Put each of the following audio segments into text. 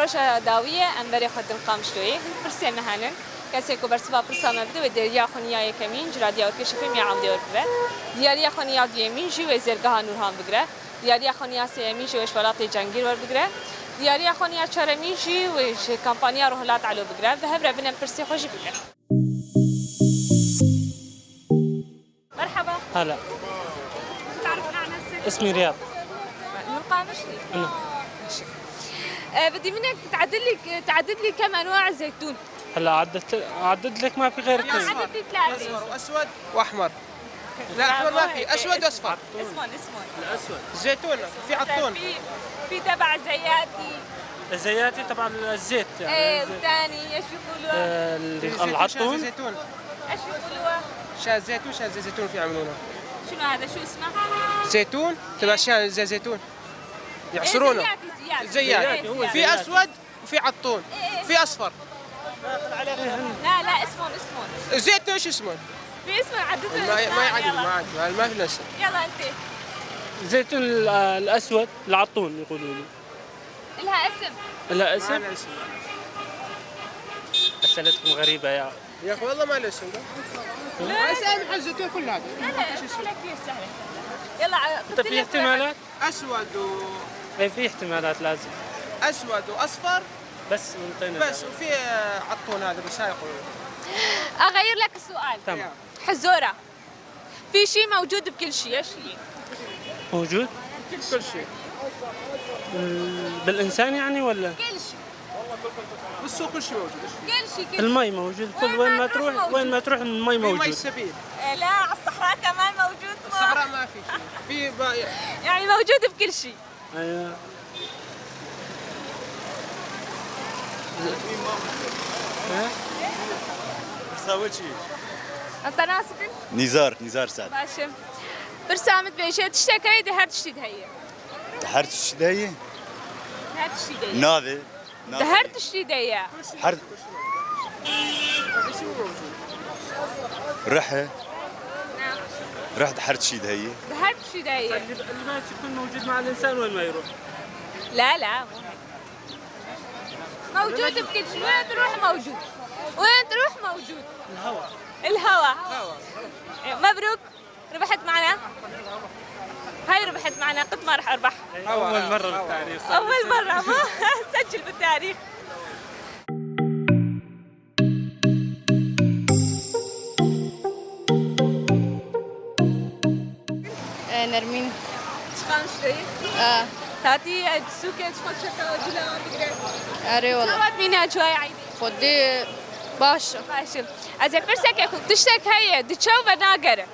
Roja dawî ye em berê xwe didin Qamişloyê. Hin pirsên me henin. Kesê ku bersiva pirsa me bide wê diyariya xwe niya yekemîn ji Radya Orkêşê Fêm ya Ewdê werbigire. Diyariya xwe niya duyemîn jî wê Zêrgeha Nûrhan bigire. Diyariya xwe niya sêyemîn jî wê ji welatê Cengîr werbigire. Diyariya xwe niya çaremîn jî wê ji kampaniya Rohilat Elo bigire. Bi hev re binem pirsê xwe jî bikin. مرحبا. هلا. تعرفنا على نفسك؟ اسمي رياض. من قامشلي؟ نعم. ماشي. بدي منك تعدد لي كم انواع الزيتون. هلا عدد لك ما في غير اثنين. عدد لي ثلاثة. اصفر واسود واحمر. لا، احمر ما في، اسود واصفر. اسمهم اسمهم. الاسود. زيتون في عطون. في تبع زياتي. الزياتي تبع الزيت يعني. ايه الزيت. والثاني ايش بيقولوها؟ العطون. زيتون. ايش بيقولوها؟ شا زيتون، شا زيت زيتون في يعملونه. شنو هذا، شو اسمه؟ زيتون تبع شا زيت زيتون يعصرونه. إيه، زياتي زياتي. زياتي. إيه، زياتي. في اسود وفي عطون. إيه. في اصفر. لا لا، اسمهم اسمهم. زيتون ايش اسمه؟ في اسمهم، عددهم. ما يعدل ما عاد ما في ناس. يلا انت. الزيتون الاسود العطون يقولوا له. لها اسم. لا اسم. ما له اسم. اسئلتكم غريبه يا يا اخي والله ما له اسم. لا. اسال محل الزيتون كل هذا. لا لا، سهلة كثير، سهلة سهلة. يلا انت في احتمالات؟ اسود و إيه، في احتمالات لازم. اسود واصفر. بس انطينا. بس وفي عطون هذا بس هاي يقولون. اغير لك السؤال. تمام. حزورة، في شيء موجود بكل شيء، ايش هي؟ موجود كل شيء. بالانسان يعني ولا؟ كل شيء. بالسوق كل شيء موجود. كل شيء كل شيء. المي موجود كل وين ما تروح، وين ما تروح المي في مي موجود. السبيل. إيه، لا، على الصحراء كمان موجود. ما. الصحراء ما في شيء في يعني موجود بكل شيء. ايوه. ها؟ انت ناسك؟ نزار، نزار سعد. باشە، pirsa min dibêje tiştek heye di her tiştî de heye. هر تشتي هي؟ Her tiştî de heye. نافي. Di her tiştî de heye. هر رحة رحت هر شيء هي. Di her tiştî de heye. الماس يكون موجود مع الانسان وين ما يروح. لا لا، مو هيك. موجود بكل شيء، وين تروح موجود، وين تروح موجود. الهواء. الهواء. مبروك، ربحت معنا. هاي ربحت معنا، قد ما راح اربح. اول مره بالتاريخ. اول مره، ما سجل بالتاريخ. نرمين. شقان شوي. اه. تاتي سوكي تشخل شكا جلا بقرا. اري والله. سوات مين شوي عيدي. خدي باشا. باشە، ez ê pirseke ku tiştek heye diçe û venagere.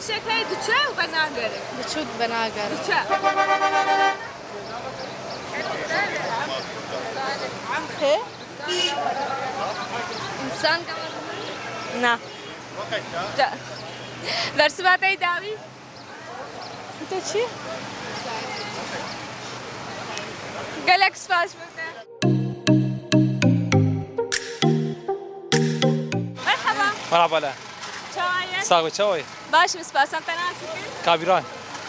Tiştek heye diçe û venagere. بتشوت بناجر. Diçe. ايه انسان كمان. Na. Bersiva te dawî? Tu çi? Gelek spas bike. مرحبا. مرحبا لا. Çawa ساوي شوي. باشم، spas، انت ناسك؟ كابيران.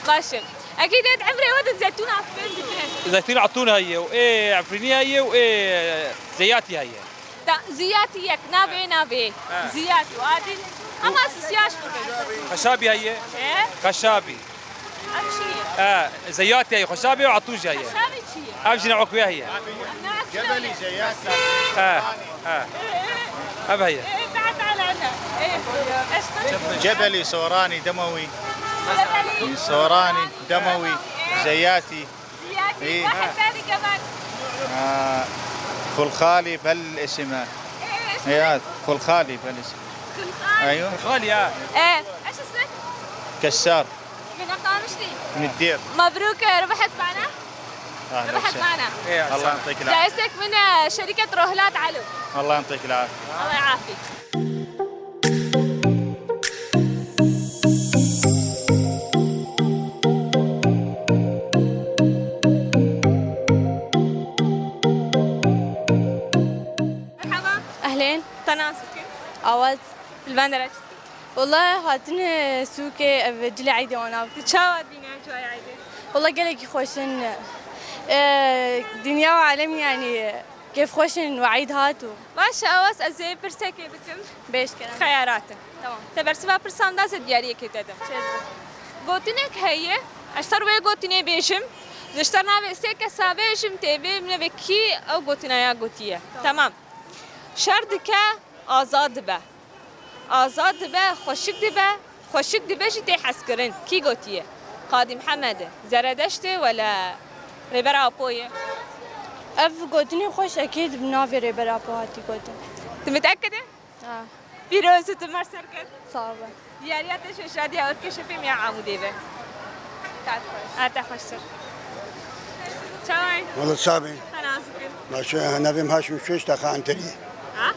باشم، اكيد عمري ودت زيتون عفين دكين. زيتون عطونا هي وايه عفرينية هي وايه زياتي هي. زياتي يك نابي نابي زياتي وادي اما سياش خشابي هي. ايه. خشابي. امشي. اه، زياتي هي خشابي وعطوجي هي. شابي شي. امشي نوعك ويا هي. جبلي. اه اه اب هي. ايه، تعال تعال عنا، ايه، ايش قلت؟ جبلي، سوراني، دموي. جبلي. سوراني، دموي، زياتي. زياتي. إيه. واحد ثاني كمان. آه، خلخالي بهالاسم هذا. ايه، ايش؟ ايه، هذا خلخالي بهالاسم. خلخال. ايوه. غالي اه. ايه، ايش اسمك؟ كسار. من قامشلي. من الدير. مبروك، ربحت معنا. أهلا ربحت وسهلا. معنا. ايه. الله يعطيك العافيه. جائزتك من شركة روهلات علو. الله يعطيك العافيه. الله يعافيك. مرحبا. اهلين. تناسك؟ اواز. البندرة. والله هاتن سوكي جلي عيدي وانا. تشاوات بينا شوي عيدي. والله قالك خوشن. دنيا وعالم يعني كيف خوشن وعيد هاتو. Baş e awas ez ê pirsekê bikim. بيش كلام. Xeyarat e. Tamam. Te bersiva pirsan da ez ê diyariyekê te dim. Gotinek heye, ez ter wê gotinê bêjim, ji ter navê sê kesa bêjim tê bê min evê kî ew gotinaya gotiye. Tamam. Şer dike azad dibe. Azad dibe, xweşik dibe, xweşik dibe jî tê hezkirin. Kî gotiye? Qadî Mihemed e, Zeredeşt e wele Rêber Apo ye? Ev gotinê xweş ekîd bi navê Rêber Apo hatî gotin. Tu miteekid î? Ha. Pîroz e tu mer serket. Sağ be. Diyariya te ji Şadiya Orkê Şefê ya Amûdê be. Saat xweş. Çay. والله صعبة خلاص كده. ماشي نبي هاشم شويش تا خانتري ها؟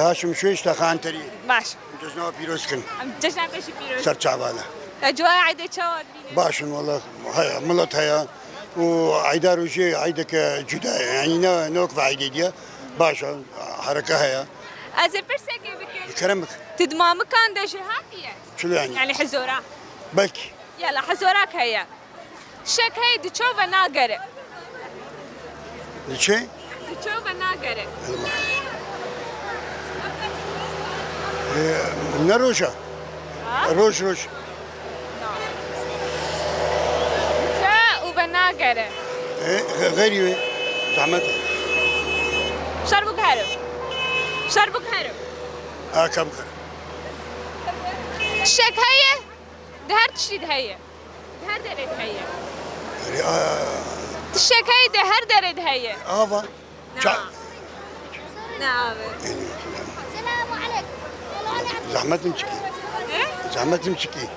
هاشم شويش تا خانتري باش. جزنا بيروسكن Em cejna peşi pîroz. سر چعباله أجواء عيدة شواد بينا. باشن والله هيا ملت هيا وعيدا روجي عيدك جدا يعني نوقف عيدي دي باشا حركة هيا Ez ê pirsekê bikim. كرمك Tidmamikan de ji hatiye. شو يعني Yani hizora. بلكي Yala hizorak heye. Tişek heye diço ve nagere. شيء Diço ve nagere. نروجا روج روج Diçe û ve nagere. إيه، غيري زحمت Şerbuk herim. Şerbuk herim. اه كم Tişek heye di her tiştî de heye. Di her derê de heye. Tişek heye di her derê de heye. افا Na. Na abi. زحمت تمشكي Ne? زحمت تمشكي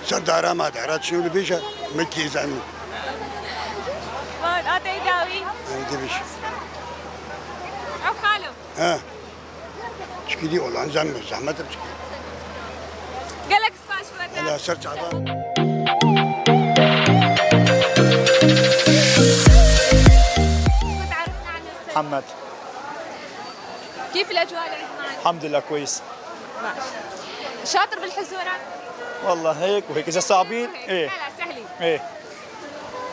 سردارا ما دارات شنو اللي بيجا مكي زعما Var atey dawi. يعني دي بيش Ew xalo. ها تشكي دي والله زعما زحمت تمشكي Gelek spas ji we انا سرت عبا تعرفنا عن نفسك. محمد. كيف الاجواء العيد معك؟ الحمد لله كويس. ماشي. شاطر بالحزورة؟ والله هيك وهيك اذا صعبين ايه. لا لا سهلين. ايه.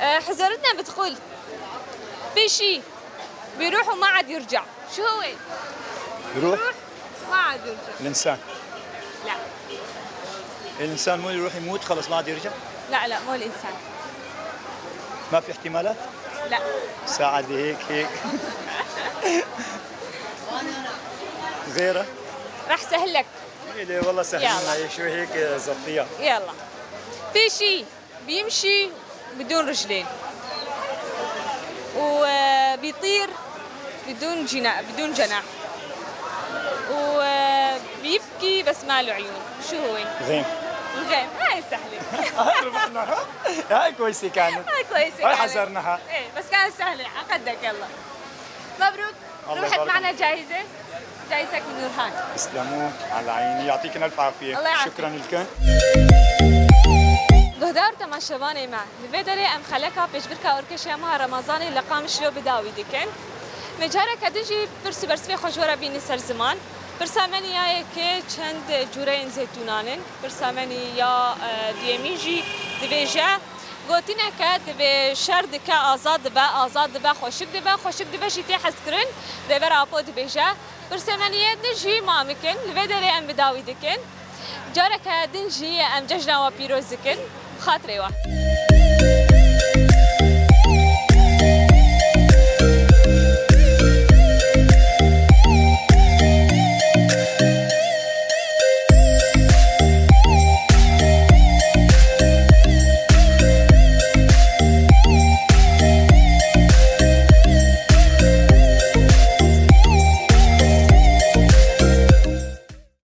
آه، حزورتنا بتقول في شيء بيروح وما عاد يرجع، شو هو؟ يروح ما عاد يرجع. الانسان. لا الانسان مو يروح يموت خلص ما عاد يرجع. لا لا مو الانسان. ما في احتمالات. لا. ساعة هيك هيك غيره. راح سهل لك. إيه والله سهل يلا. هي شوي هيك زبطيها. يلا. في شيء بيمشي بدون رجلين وبيطير بدون جناح بدون جناح وبيبكي بس ما له عيون، شو هو؟ غيم. الغيم. هاي سهلة. هاي ربحنا، هاي كويسة كانت. هاي كويسة هاي كانت. حذرناها. ايه بس كانت سهلة عقدك. يلا مبروك. الله ربحت يبارك. معنا جائزة، جائزتك من نورهان. تسلموا على عيني، يعطيكم الف عافية. الله يعافيك. شكرا لكم. Guhdar temaşevanê me, li vê derê em xeleka pêşbirka orkeşa meha Remezanê li Qamişlo bi dawî dikin. Me careke din jî pirs û bersivê xwe ji we re bînin ser ziman. Pirsa me ya yekê çend cureyên zeytûnan in. Pirsa me ya duyemîn jî dibêje gotineke divê şer dike azad dibe, azad dibe, xweşik dibe, xweşik dibe jî tê hezkirin. Rêber Apo dibêje. Pirsa me yê din jî mamikin. Li vê derê em bi dawî dikin. Careke din jî em cejna we pîroz dikin. Xatirê we.